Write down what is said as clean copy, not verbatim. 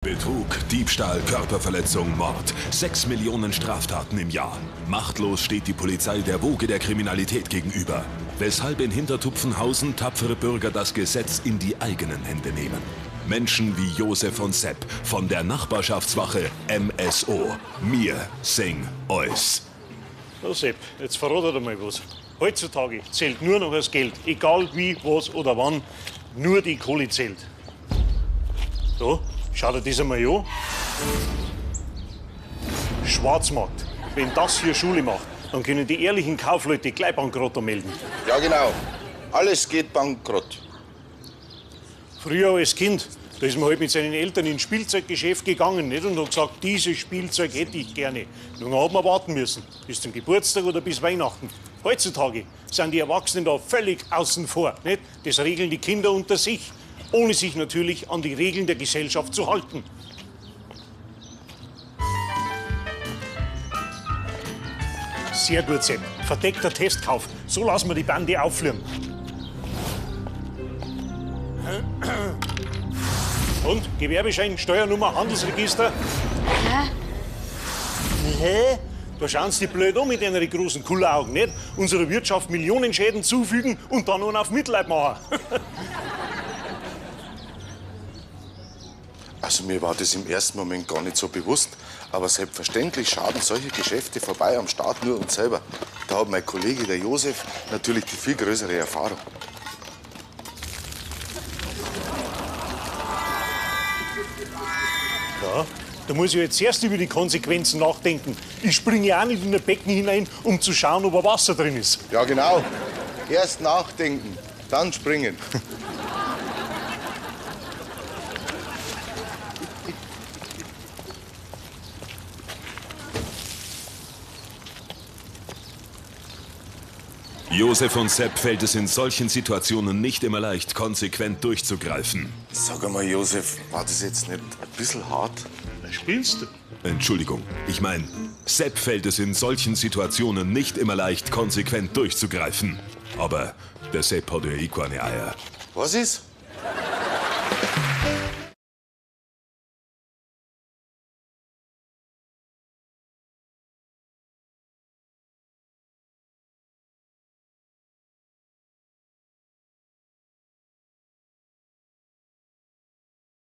Betrug, Diebstahl, Körperverletzung, Mord. 6 Millionen Straftaten im Jahr. Machtlos steht die Polizei der Woge der Kriminalität gegenüber. Weshalb in Hintertupfenhausen tapfere Bürger das Gesetz in die eigenen Hände nehmen. Menschen wie Josef und Sepp von der Nachbarschaftswache MSO. Mir sing eus. So, Sepp, jetzt verrat dir mal was. Heutzutage zählt nur noch das Geld. Egal wie, was oder wann, nur die Kohle zählt. So, schau dir das einmal an. Schwarzmarkt. Wenn das hier Schule macht, dann können die ehrlichen Kaufleute gleich bankrott melden. Ja, genau. Alles geht bankrott. Früher als Kind, da ist man halt mit seinen Eltern ins Spielzeuggeschäft gegangen, nicht? Und hat gesagt, dieses Spielzeug hätte ich gerne. Nun hat man warten müssen, bis zum Geburtstag oder bis Weihnachten. Heutzutage sind die Erwachsenen da völlig außen vor. Nicht? Das regeln die Kinder unter sich, ohne sich natürlich an die Regeln der Gesellschaft zu halten. Sehr gut, Sepp. Verdeckter Testkauf. So lassen wir die Bande auffliegen. Und? Gewerbeschein, Steuernummer, Handelsregister? Hä? Hä? Da schauen Sie die blöd an mit ihren großen Kulleraugen, nicht? Unserer Wirtschaft Millionenschäden zufügen und dann nur auf Mitleid machen. Also mir war das im ersten Moment gar nicht so bewusst. Aber selbstverständlich schaden solche Geschäfte vorbei am Staat nur uns selber. Da hat mein Kollege, der Josef, natürlich die viel größere Erfahrung. Ja, da muss ich jetzt erst über die Konsequenzen nachdenken. Ich springe ja auch nicht in ein Becken hinein, um zu schauen, ob ein Wasser drin ist. Ja, genau. Erst nachdenken, dann springen. Josef und Sepp fällt es in solchen Situationen nicht immer leicht, konsequent durchzugreifen. Sag einmal, Josef, war das jetzt nicht ein bisschen hart? Spinnst du? Entschuldigung, ich meine, Sepp fällt es in solchen Situationen nicht immer leicht, konsequent durchzugreifen. Aber der Sepp hat ja eh keine Eier. Was ist?